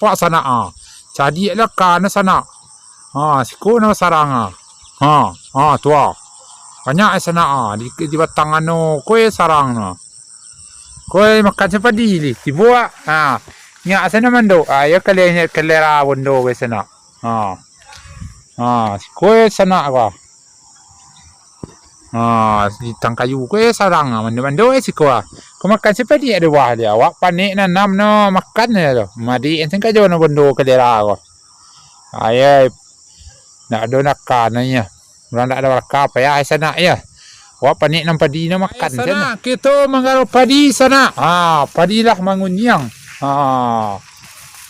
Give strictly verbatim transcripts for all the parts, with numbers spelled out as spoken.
Pak sanak, ha. Cadiak lah ka no sanak. Ha, siko no sarang, ha. Ha, ha, tu, ha. Banyak, eh, sanak, ha. Di, di batang anu ko, eh, sarang no. Ko, eh, makan se padi li. Tibo, ha. Nyak sanak mandok. Ha, yo kalian nyak kalera bondo ko sanak. Ha. Ha, siko, eh, sanak ko. Ha, di tang kayu ko, eh, sarang, ah, mando-mando, eh, siko, ah. Ko makan se padi ado buah dia. Awak panek nanam no makan je tu. Madik enten kajo no bondo kalera ko. Ayai, ndak ado naka no, iyo. Urang ndak ado naka, payah, eh, sanak, iyo. Awak panek nan padi no makan se. Sanak, kito manggaro padi, sanak. Ha, padi lah manguniang. Ha,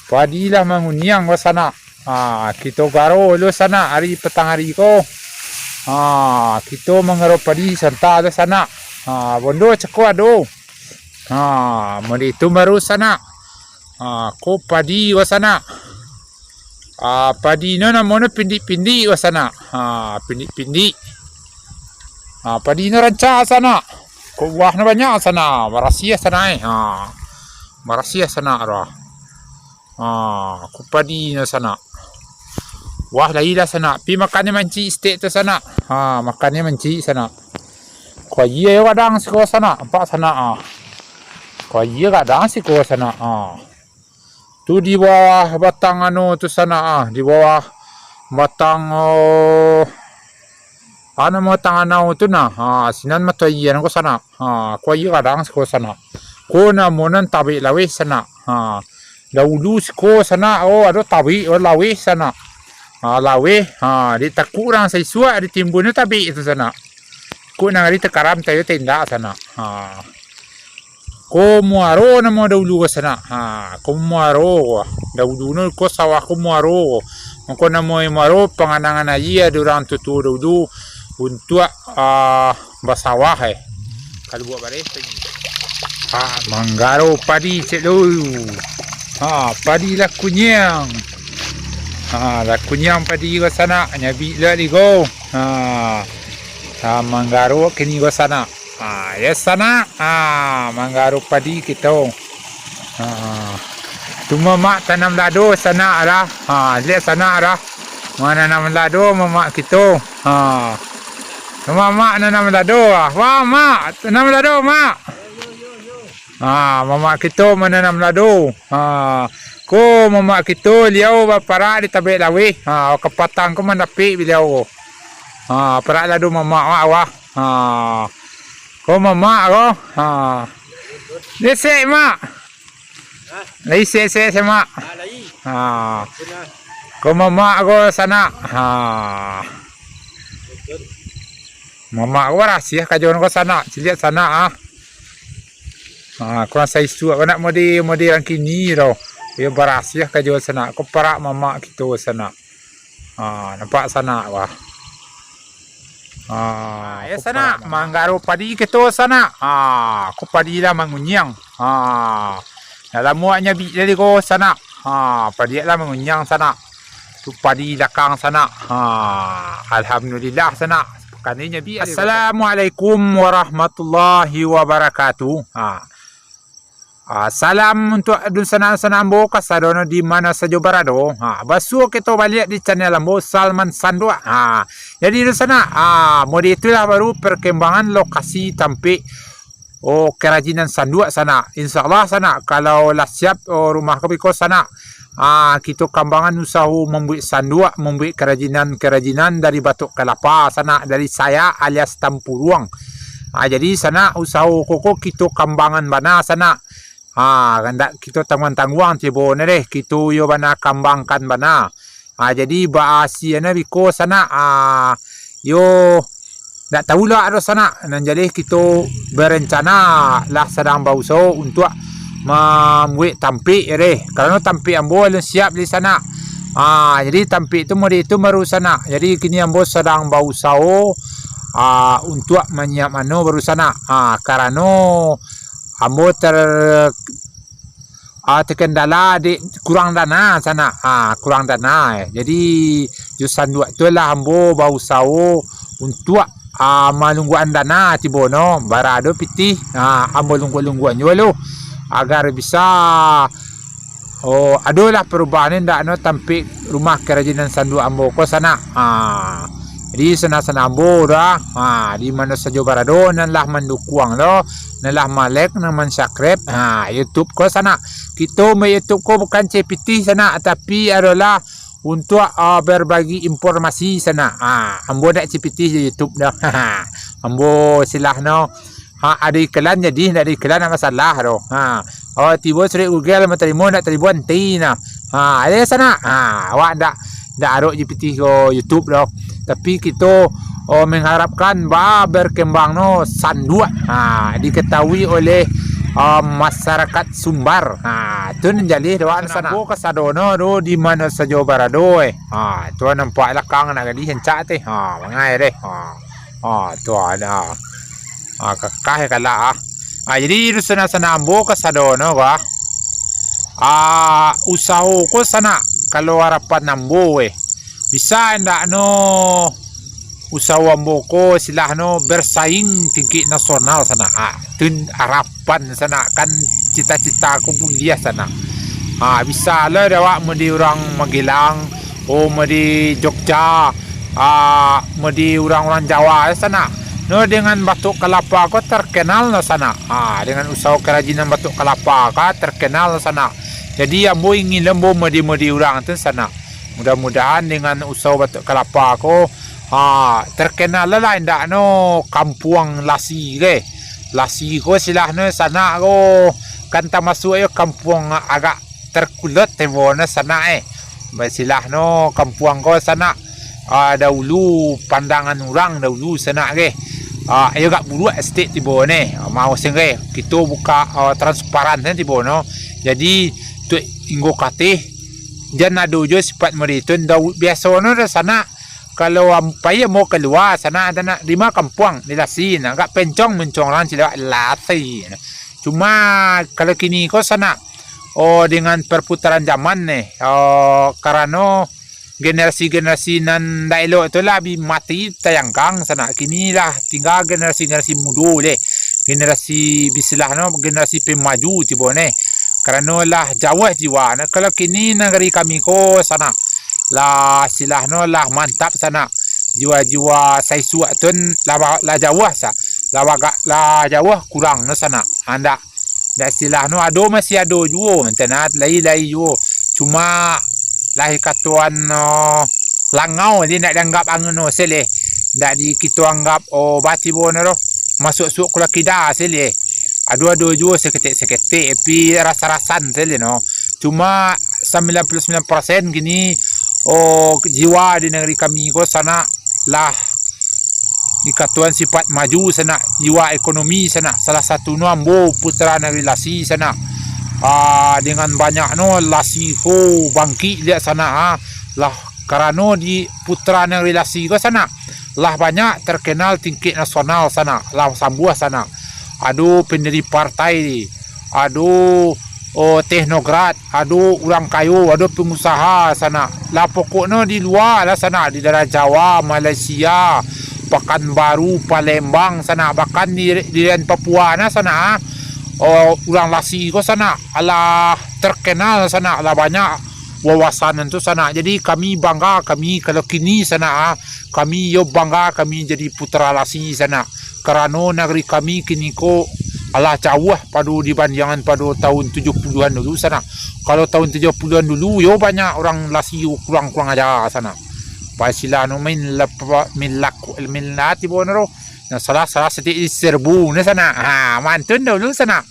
padi lah manguniang ko, sanak. Ha, kito garo dulu sanak ari patang ari ko. Ha, kito manggaro padi santa tu sanak. Ha, bondo cako ado. Ha, mode tu baru sanak. Ha, ko padi ko sanak. Ha, padi no namo no pindik-pindik ko sanak. Ha, pindik-pindik. Ha, padi no rancak sanak. Ko buah no banyak sanak. Barasiah sanak, eh. Ha. Barasiah sanak roh. Ha, ko padi no sanak. Wah, lai lah sanak. Pi makan ni mancik stek tu sanak. Ha, makan ni mancik sanak. Ko aia yo gadang siko sanak. Nampak sanak, ah. Ko aia gadang siko sanak, ah. Tu di bawah batang anu tu sanak, ah. Di bawah batang, oh, anu batang anau tu nah. Ha, sinan mato aia ko sanak. Ha, ko aia gadang siko sanak. Ko namo nan tabek laweh sanak. Ha, Dahulu siko sanak, oh, ado tabek, oh, laweh sanak. Ha, laweh, ha, dek takuik urang saisuak ditimbun tabek tu sanak. Ko nan ari takaram tayo tenda sanak. Ha. Ko muaro namo dahulu ko sanak. Ha, ko muaro ko. Dahulu no ko sawah ko muaro ko. Mako namo muaro panganangan aia dek urang tuo-tuo dahulu untuak, ah, basawah, eh. Kalau buat bareh padi. Ha, manggaro padi cek lu. Ha, padi lah kuniang. Ha, lah kuniang padi ko sanak, nyabik lah digo. Ha. Ha, manggaro kini ko sanak. Ha, ya sanak. Ha, manggaro padi kito. Ha. Tu mamak tanam lado sanak lah. Ha, liek sanak lah. Mananam lado mamak kito. Ha. Mamak nanam lado ah. Wah, mak, tanam lado, mak. Ha, mamak kito mananam lado. Ha. Ko mamak kito liau baparak di tabek laweh. Ha, kapatang ko mandapek baliau ko. Ha, parak lado mamak, mak, wah. Ha. Ko mamak ko. Ha. Desek, mak. Lai sek-sek se, mak. Ha. Ko mamak ko sanak. Ha. Mamak ko barasiah kajo ko sanak. Ciliak sanak ah. Ha, kurang saisuak ko nak mode, mode urang kini tu. Iyo barasiah kajo sanak. Ko parak mamak kito sanak. Ha, nampak sanak wah. Ha, ya sanak, manggaro padi kito sanak. Ha, ko padi lah mangunyiang. Ha, dah lamo nyabik dari ko sanak. Ha, padi lah mangunyiang sanak. Tu padi lakang sanak. Ha, alhamdulillah sanak. Pakani nyabik dari ko. Assalamualaikum warahmatullahi wabarakatuh. Ha. Ah, salam untuak dunsanak-sanak ambo kasadonyo di mano sajo barado. Ha, basuo kito baliak di channel ambo, Salman Sanduak. Ha, jadi dunsanak, ah, mode itulah baru perkembangan lokasi tampek, oh, kerajinan sanduak sanak. Insya Allah sanak, kalau lah siap, oh, rumah ko biko sanak, ah, kito kambangan usaho mambuek sanduak, mambuek kerajinan-kerajinan dari batok kalapa sanak, dari sayak alias tampuruang. Ah, jadi sanak usaho ko, ko kito kambangan bana sanak. Ah, ndak kito tangguang-tangguang tibo ne deh, kito yo bana kambangkan bana. Ah, jadi baasia ne biko sanak, ah, yo ndak tahu lah ado sanak. Nan jaleh kito berencana lah sadang bausaho untuak mambuek tampek deh. Karano tampek ambo alun siap di sanak. Ah, jadi tampek tu mode tu baru sanak. Jadi kini ambo sadang bausaho, ah, untuak manyiap mano baru sanak. Ah, karano ambo ter-, ah, terkendala dek kurang dana sanak. Ah, kurang dana, eh. Jadi jo sanduak tu lah ambo bausaho untuak, ah, malungguakan dana tibo no. Barado pitih, ah, ambo lungguak-lungguakan juo lo, agar bisa Oh, adolah parubahan ni ndak no tampik rumah karajinan sanduak ambo ko sanak. Ha. Jadi sanak-sanak ambo dah, ha, di mano sajo barado nan lah mandukuang lo, nan lah ma-like, nan mansubscribe, ha, YouTube ko sanak. Kito ma-YouTube ko bukan ceh pitih sanak, tapi adolah untuak, ah, berbagi informasi sanak. Ha, ambo ndak ceh pitih jo YouTube dah. Ambo silah no. Ha, ado iklan jadi, ndak ado iklan ndak masalah doh. Ha. Oh, tibo suruik Google, mau tarimo ndak tarimo, anti nah. Ha, ayo sanak. Ha, awak ndak, ndak arok G P T ko YouTube doh. Tapi kito, oh, mengharapkan ba berkembang no sanduak. Ha, diketahui oleh, ah, masyarakat Sumbar. Ha, tu nan jaleh doh sanak. Ambo kasadono tu di mano sajo barado, eh. Ha, tu nampak lakang nak gadih rancak teh. Ha, mangai deh. Ha. Ha, tu ada. Ha, kakah ya kalak ah. Ha, jadi sanak-sanak ambo kasadono ko ah. Ah, usaho ko sanak, kalau harapan ambo eh. Bisa indak no usaho ambo ko silah no bersaing tingkik nasional sanak. Ah, tu harapan sanak, kan cita-cita ko buliah sanak. Ah, bisa lah dek awak mudi urang Magelang, oh, mudi Jogja, ah, mudi urang-urang Jawa sanak. No dengan batok kalapa ko terkenal no sanak. Ah, dengan usaho karajinan batok kalapa ko terkenal no sanak. Jadi ambo ingin ambo mudi-mudi urang tu sanak. Mudah-mudahan dengan usaho batok kalapa ko, ha, terkenal lah indak no kampuang Lasi ke. Lasi ko silah no sanak ko kan tamasuak yo kampuang agak terkulot tibo no sanak eh. Silah no kampuang ko sanak, ah, dahulu pandangan urang dahulu sanak ke. Ah, yo agak buruak saketek tibo ne. Ah, mau sing ke. Kito buka, ah, transparan sajo tibo no. Jadi tu inggo kateh jan ado jo sipat mode tu. Biaso no dah sanak, kalau am-, pai ambo kalua sanak, sanak di ma kampuang, di Lasi, nah, agak pencong mencong urang cilewak Lasi. Cuma kalau kini ko sanak, oh, dengan perputaran zaman nih, oh, karano generasi-generasi nan ndak elok tu lah bi mati tayangkang sanak. Kini lah tingga generasi-generasi mudo leh. Generasi bisilah no, generasi pemaju tibo neh. Karano lah jauah jiwa. Nah, kalau kini nagari kami ko sanak, lah silah no lah mantap sanak. Jiwa-jiwa saisuak tun lah ba-, lah jauah sa-, lah bagak, lah jauah kurang no sanak. Andak Dak silah no ado masih ado juo, mantanat lai-lai juo. Cuma lah katuan no langau je ndak dianggap anu no seleh. Ndak di kito anggap, oh, bati bo no doh. Masuak-suak kula kida seleh. Ado-ado juo saketek-saketek, tapi rasa-rasan seleh no. Cuma sambilan puluah sambilan persen kini, oh, jiwa di nagari kami ko sanak lah dikatuan sipat maju sanak, jiwa ekonomi sanak. Salah satu no ambo putra nagari Lasi sanak. Ah, dengan banyak no Lasi ko bangkik liak sanak, ah. Lah karano di putra nagari Lasi ko sanak, lah banyak terkenal tingkik nasional sanak, lah sambuah sanak. Ado pendiri partai, ado, oh, teknokrat, ado urang kayo, ado pengusaha sanak. Lah pokoknyo di lua lah sanak, di daerah Jawa, Malaysia, Pakanbaru, Palembang sanak, bahkan di, di daerah Papua nah sanak, ah. Oh, urang Lasi ko sanak, alah terkenal sanak, lah banyak wawasan tu sanak. Jadi kami bangga, kami kalau kini sanak, ah, kami yo bangga, kami jadi putra Lasi sanak. Karano nagari kami kini ko alah jauah pado dibandingan pado tahun tujuh puluhan dulu sanak. Kalau tahun tujuh puluhan dulu, yo banyak urang Lasi kurang-kurang aja sanak. Pastilah no main lapa-, main laku, main lati bo no. Nah, salah-salah satik di serbu no sanak. Ha, mantun dahulu sanak.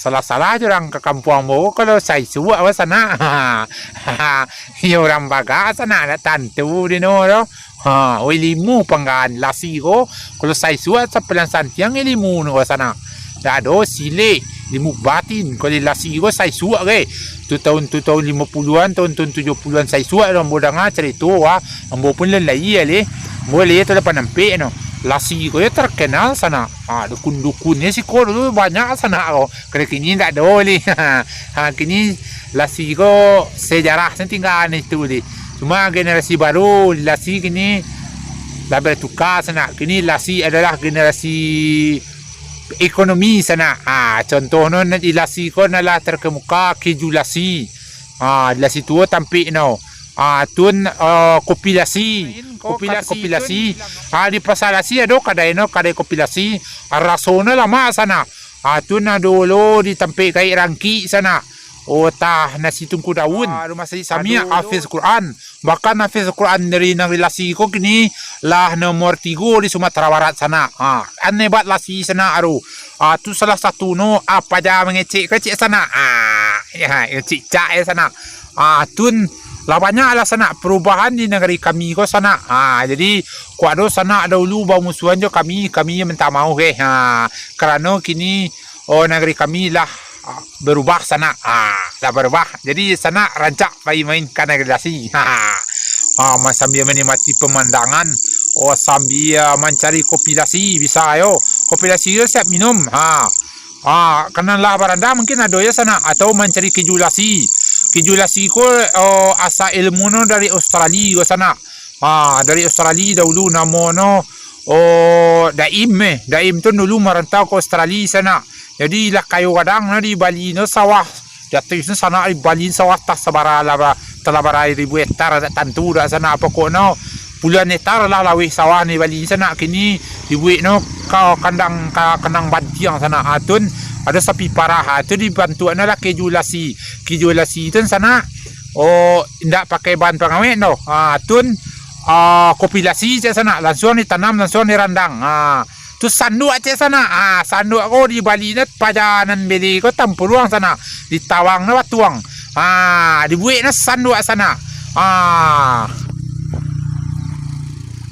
Salah-salah je urang ka kampuang bo kalau saisuak awak sanak. Ha, iyo urang bagak sanak, nak tantu di no doh. Ha, oi limu panggaan Lasi ko, kalau saisuak sapalan santiang oi limu no sanak. Dak ado silek, limu batin, kalau Lasi ko saisuak ge. Tu tahun, tu tahun limo puluhan, tahun, tahun tujuh puluhan saisuak doh ambo danga carito, ah. Ambo pun lah lai alih. Ambo lai tu lapan ampek no. Lasi ko yo terkenal sanak. Ha, dukun-dukun ni siko dulu banyak sanak ko. Kalau kini ndak ado lih. Ha, kini Lasi ko sejarah sen tingga ni tu lih. Cuma generasi baru Lasi kini lah bertukar sanak. Kini Lasi adalah generasi ekonomi sanak. Ha, contoh no di Lasi ko adalah terkemuka keju Lasi. Ha, di Lasi Tuo tampek no. Ha, tun, eh, kopi lasi. Kopi lasi, kopi lasi. Ha, di Pasa Lasi ado kadai no, kadai kopi lasi. Rasonyo lamak sanak. Ha, tun ado lo di tampek Gaek Rangkik sanak. Otah nasi tungku daun. Ha, rumah sakit Samiah, Hafiz Quran. Bahkan Hafiz Quran dari Nagari Lasi ko kini lah nomor tigo di Sumatera Barat sanak. Ha, kan hebat Lasi sanak tu. Ha, tu salah satu no, apa ja mangecek ko cek sanak. Ha, ya, cek cak ya sanak. Ha, tun lah banyak lah sanak perubahan di nagari kami ko sanak. Ha, jadi, kok ado sanak dahulu bamusuhan jo kami, kami minta maaf eh. Ha, karano kini, oh, nagari kami lah, ah, berubah sanak. Ah, lah berubah. Jadi sanak rancak pai main ka Nagari Lasi. Ah, ma-, sambia manikmati pemandangan. Oh, sambia mancari kopi lasi bisa yo. Kopi lasi yo siap minum. Ha. Ah, kanan lah baranda mungkin ado yo sanak atau mancari keju lasi. Keju lasi ko, oh, asa ilmu no dari Australia ko sanak. Ha, dari Australia dahulu namo no, oh, Daim eh. Daim tu dulu marantau ka Australia sanak. Jadi lah kayo gadang no di Bali no sawah. Jatuh tu sanak di Bali sawah tak sabara lah ba-, tak lah bara ribu hektar tak tantu dak sanak pokok no. Puluhan hektar lah laweh sawah ni Bali sanak kini dibuek no ka kandang, ka kandang bantiang sanak. Ha, tun ado sapi parah. Ha, tu dibantuak no lah keju lasi. Keju lasi tu sanak. Oh, indak pakai bahan pangawet doh. Ha, tun, ah, kopi lasi cek sanak, langsuang ditanam, langsuang dirandang. Ha, tu sanduak cek sanak. Ha, sanduak ko dibali no paja nan bele ko tampuruang sanak, ditawang no batuang. Ha, dibuek no sanduak sanak. Ha.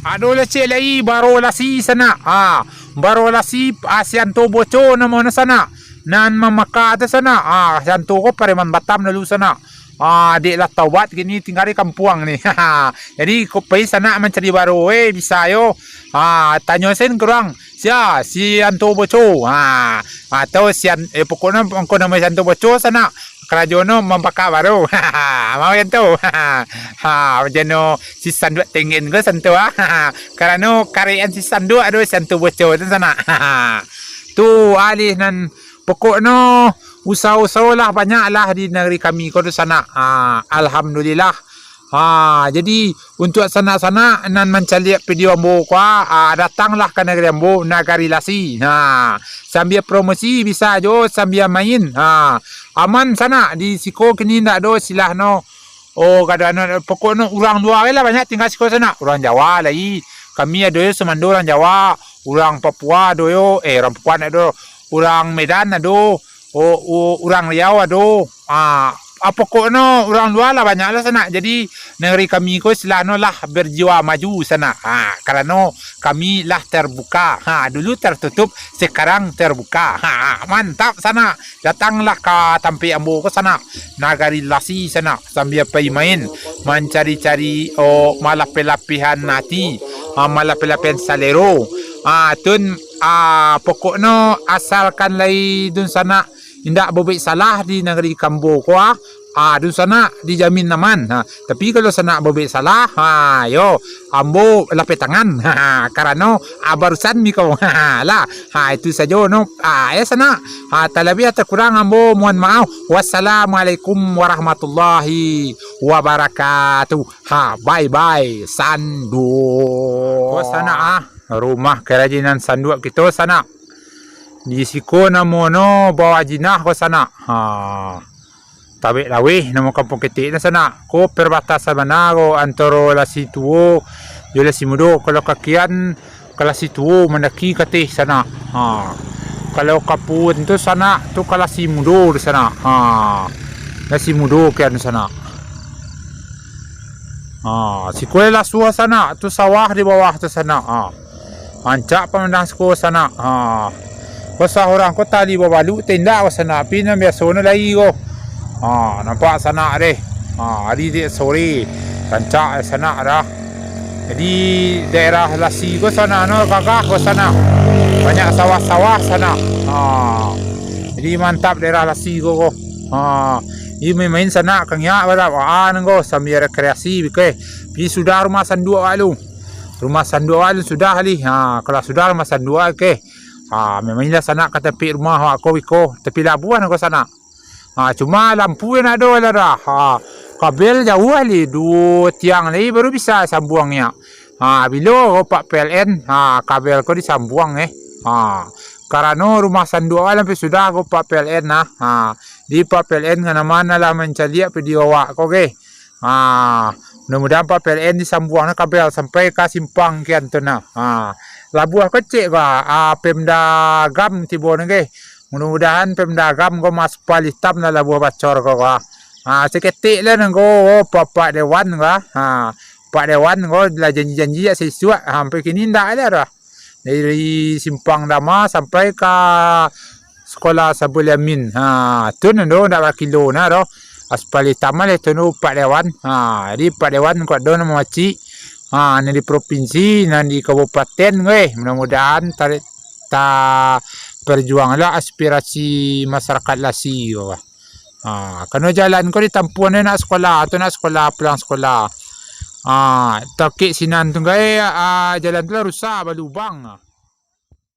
Ado lah cek lai baro lasi sanak. Ha, baro lasi, ah, Sianto Boco namo no sanak. Nan mamaka tu sanak. Ha, Sianto ko pareman Batam lalu sanak. Ah, dek lah taubat kini tinggal di kampuang ni. Jadi, ko pai sanak mancari baro, eh, bisa yo. Ah, tanyo sen ka urang, "Sia, Sianto Boco?" Ah, atau Sian-, eh, pokoknyo angko namo Sianto Boco sanak. Karajo no mambaka baro. Mau Sianto? Ha, jano si sanduak tenggen ko Sianto, ah. Karano karean si sanduak ado Sianto Boco tu sanak. Tu alih nan Pokoknyo, usaho-usaho lah banyak lah di nagari kami ko tu sanak. Ha, alhamdulillah. Ha, jadi, untuak sanak-sanak nan mancaliak video ambo ko, ha, datanglah ka nagari ambo, Nagari Lasi. Ha, sambia promosi bisa jo, sambia main. Ha, aman sanak, di siko kini ndak ado istilah no. Oh, kadang, pokoknyo urang lua lah banyak tingga siko sanak. Urang Jawa lai. Kami ado yo sumando urang Jawa, urang Papua ado yo, eh, urang Papua ndak ado. Urang Medan ado, o-, o-, urang Riau ado. Ah, ah, pokoknyo urang lua lah banyak lah sanak. Jadi, nagari kami ko istilahnyo lah berjiwa maju sanak. Ha, karano kami lah terbuka. Ha, dulu tertutup, sekarang terbuka. Ha, mantap sanak. Datanglah ka tampek ambo ko sanak, Nagari Lasi sanak, sambia pai main, mancari-cari, o, malapeh-lapehan ati, ha, malapeh-lapehan salero. Ha, tun, ha, pokoknyo asalkan lai dunsanak indak babuek salah di nagari ambo ko, ha, ha, dunsanak dijamin aman. Ha, tapi kalau sanak babuek salah, ha, yo, ambo lapeh tangan. Ha, karano, ha, barusan mi ko. Ha, lah. Ha, itu sajo no. Ha, yo sanak. Ha, talabiah takurang ambo mohon maaf. Wassalamualaikum warahmatullahi wabarakatuh. Ha, bye bye. Sanduak. Ko sanak, ah, rumah karajinan sanduak kito sanak. Di siko namonyo Bawah Jinah ko sanak. Ha. Tabek Laweh, namo kampuang ketek nan sanak. Ko perbatasan bana ko antaro Lasi Tuo jo Lasi Mudo. Kalau ka kian, ka Lasi Tuo mandaki ka ateh sanak. Ha. Kalau ka puun tu sanak, tu ka Lasi Mudo di sanak. Ha. Lasi Mudo kian sanak. Ha, siko Lasuah sanak, tu sawah di bawah tu sanak. Ha. Rancak pamandang siko sanak. Ha. Ko sawah urang ko tali babaluik, tendak ko sanak, tapi nan biaso no lai ko. Ha, nampak sanak deh. Ha, ari dek sore. Rancak sanak dah. Jadi, daerah Lasi ko sanak no gagah ko sanak. Banyak sawah-sawah sanak. Ha. Jadi, mantap daerah Lasi ko, ko. Ha. Jadi, main-main sanak, kangiak badap. Ha, nanggo, sambia rekreasi, bikeh. Pi sudah rumah sanduak awak lu. Rumah sanduak awak lu sudah li. Ha, kalau sudah rumah sanduak, oke. Ha, main-mainlah sanak ka tapi rumah awak ko, iko. Tapi labuah nanggo sanak. Ha, cuma lampu ndak ado lah dah. Ha, kabel jauah lai, duo tiang lai baru bisa sambuang nyo. Ha, bilo ko Pak P L N, ha, kabel ko disambuang, eh. Ha, karano rumah sanduak awak lah sampai sudah ko Pak P L N nah. Ha, di Pak P L N ka mano lah mancaliak video awak ko, ge. Ha, mudah-mudahan Pak P L N disambuang kabel sampai ka simpang kian tu nah. Ha, labuah kecek ko, ah, Pemda Agam tibo ni, ge. Mudah-mudahan Pemda Agam ko maaspal itam lah labuah Bacor ko, ko. Ha, saketek lah nangko, oh, Pak, Pak Dewan ko. Ha, Pak Dewan ko lah janji-janji jak saisuak. Ha, sampai kini ndak ado dah. Dari Simpang Dama sampai ka Sekolah Sabul Yamin. Ha, tu nando ndak bakilo nah doh. Aspal itam lah tu nando Pak Dewan. Ha, jadi Pak Dewan ko ado nan mamacik. Ha, nan di provinsi, nan di kabupaten, weh. Mudah-mudahan tarik ta perjuang lah aspirasi masyarakat Lasi ko. Ha, kano jalan ko ditampuah nak sekolah, tu nak sekolah, pulang sekolah. Ha, takik sinan tu, gai, ah, jalan tu lah rusak, balubang.